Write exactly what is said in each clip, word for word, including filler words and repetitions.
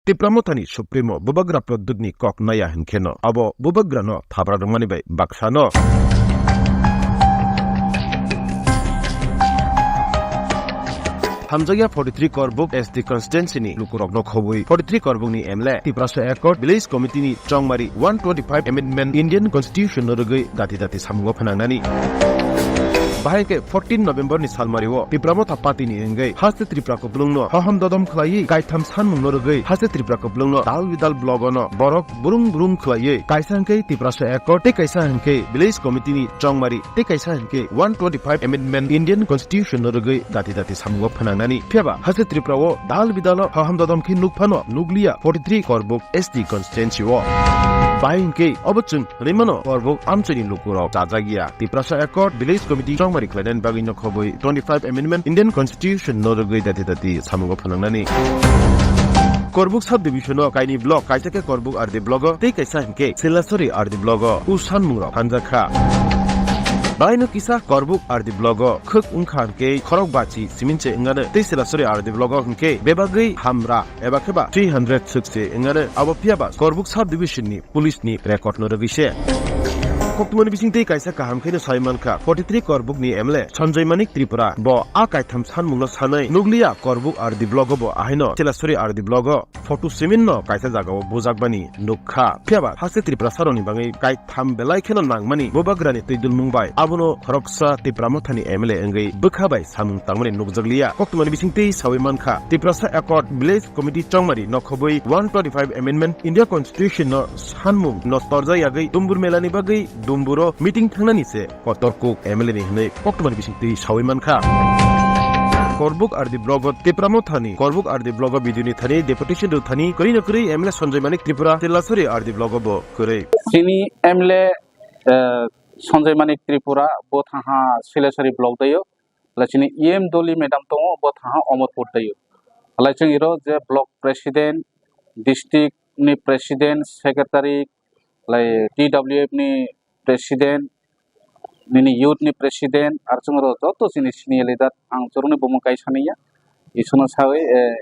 Tipra Mothani Supremo Bubagra Pradyutni kok naya hinkheno abo Bubagrano thapra rwmani bai baksano hamjakya forty three Korbuk S T constituency ni lukurokno khobwi forty three Korbukni M L A, Tiprasa Accord, Village Committee ni chongmari one twenty five Amendment Indian Constitution no rwgwi dati dati samungo phnangnani. Bahai khe fourteen November ni salmari o Tipra Motha Party ni wngwi Haste Tripura Kuplung no hohom dodom khlaiwi kaitham sanmung no rwgwi Haste Tripura Kuplung no dal bidal blogo no borok burung burung khlaiwi kaisa hwnkhe Tiprasa Accord tei kaisa hwnkhe Village Committee ni chongmari tei kaisa hwnkhe one twenty five Amendment Indian Constitution no rwgwi dati dati samungo phnangnani. Phiyaba Haste Tripura o dal bidal o hohom dodom khe nukphano nukliya forty three Korbuk S T constituency o. Bahai hwnkhe obo chwng hwnwi mano Korbuk amchaini lukurok chajakya. Tiprasa Accord Village Committee chongmari khlainani bagwi no khobwi twenty five Amendment Indian Constitution no rwgwi dati dati samungo phnangnani. Korbuk Sub Division o kaini block, kaisa khe Korbuk R D block o tei kaisa hwnkhe Silasori R D block o u sanmungrok phanjakha. Baino kisa Korbuk R D block o khwk wngkha hwnkhe khorok bachi simin se wngano tei Silasori R D block o hwnkhe bebagwi hamra eba khe ba three hundred swk se wngano. Abo phiyaba Korbuk Sub Division ni police ni record no rwgwi se. Koktwmani bisingtwi kaisa kaham khe no sai mankha, forty three Korbuk ni M L A Sanjoy Manik Tripura bo a kaitham sanmung no sanwi nukliya Korbuk R D block o bo ahaino Silasori R D block o photo simin no kaisa jaga o bujakmani nukha. Phiyaba Haste Tripura saroni bagwi kaitham belai kheno nangmani Bubagrani twi dulmung bai abono khoroksa Tipra Mothani M L A wngwi bwkha bai samung tangmani nukjakliya. Koktwmani bisingtwi sawi mankha, Tiprasa Accord Village Committee chongmari no khobwi one twenty five Amendment India Constitution no sanmung no torjak yagwi Dumbur Mela ni bagwi Dumbur o meeting thangnani se kotor kuk M L A ni hwnwi koktwmani bisingtwi sawi mankha. Korbuk R D block o Tipra Mothani Korbuk R D block o B D O ni thani deputation rw thani kwrwi no kwrwi M L A Sanjoy Manik Tripura Silasori R D block o bo kwrwi. Chini M L A, eh, Sanjoy Manik Tripura bo thaha Silasori block dayo. Hala chini E M Doli madam tongo, bo thaha Omorpur dayo. Hala chwng iro je block president, district ni president, secretary, lai T W F ni president, nini youth ni president, ar chwng ro joto chini senior leader, ang chwrwngni bumung kaisa niya. Isono sawi, eh,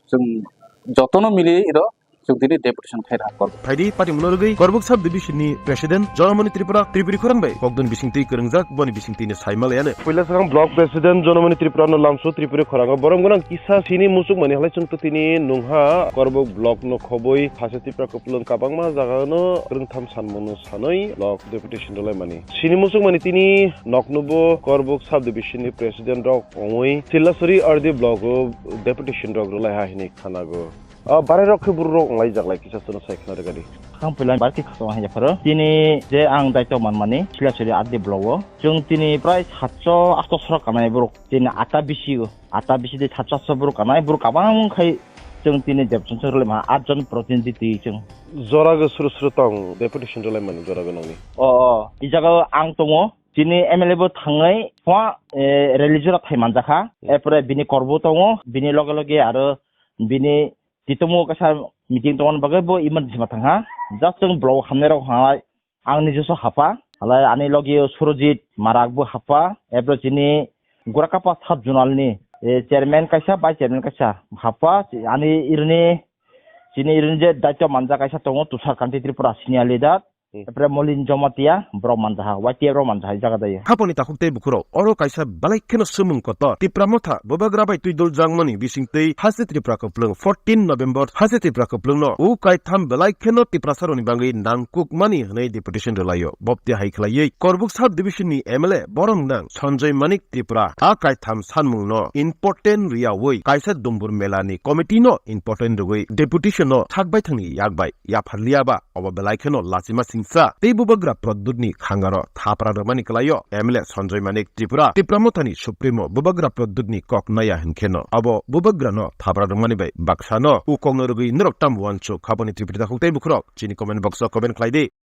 chwng jotono mili iro chwng tini deputation khai rwkha Korbuk. Phaidi party mano rwgwi Korbuk Sub Division ni President Jonamoni Tripura Tripuri khorang bai kokdun bisingtwi kwrwngjak, boni bisingtwi no sai malayano. Puila swkang Block President Jonamoni Tripura no lamsu Tripuri khorango borom gwnang kisa sini muchukmani halai chwng tini nungha Korbuk Block no khobwi Haste Tripura Kuplung kabangma jaga no kwrwngtham sanmung no sanwi Block Deputation rwlaimani. Sini muchukmani tini noknubo Korbuk Sub Division ni President rok ongwi Silasuri R D Block o Deputation rok rwlaiha hinwi khanago. Ah, barai rok khe buru rok wnglai jak lai kisa chwngno sai khna rwgadi. Ang puila bar khe khasong hai japharo. Tini je ang daito manmani Silasuri R D Block o. Chwng tini prai satso atso srok kanai borok. Tini ata bisi o. Ata bisi de satso atso borok kanai. Borok kabang khai chwng tini deputation rwlai ma at jon protinidhi twi chwng. Jora go suru suru tong deputation rwlai mani jora go nongni. O, o. I jaga o ang tongo. Tini M L A bo thangwi pha, eh, rally jora thai manjakha. Hmm. Erpore bini korbo tongo. Bini loge loge aro bini titomo kaisa meeting tongmani bagwi bo emergency ma thangha. Just chwng block hamnai rok hai ang nijwso hapha. Halai ani logi o Surojit Marak bo hapha. Ebro chini Gorakapa sub zonal ni, eh, chairman kaisa, vice chairman kaisa hapha. Ani irini, chini irini je daityo manja kaisa tongo Tushar Kanti Tripura senior leader. Hmm. Epre Molin Jomatia, borok manjaha, Y T F rok manjaha, jaga dai. Haponi takhuk tei bukhurok, oro kaisa belai kheno swmwng kotor. Tipra Motha, Bubagra bai twi dol jangmani bisingtwi Haste Tripura Kuplung, fourteen November, Haste Tripura Kuplung no, u kaitham belai kheno Tiprasa roni bangwi nangkukmani hwnwi deputation rwlaio. Bopti hai khlaiwi, Korbuk Sub Division ni M L A, borom nang Sanjoy Manik Tripura, a kaitham sanmung no important riyawi, kaisa Dumbur Mela ni committee no important rwwi deputation no thakbai thangni yakbai. Yapharliya ba, obo belai kheno lachima singsa tei bubagra Pradyutni khangaro thapra rwmani kwlaio M L A Sanjoy Manik Tripura, Tipra Mothani Supremo bubagra Pradyutni kok naya hinkheno obo bubagrano thapra rwmani bai baksano u kokno rwgwi norok tamo uansuk haboni Tripuri takhuk tei bukhurok chini comment box o comment khlai di.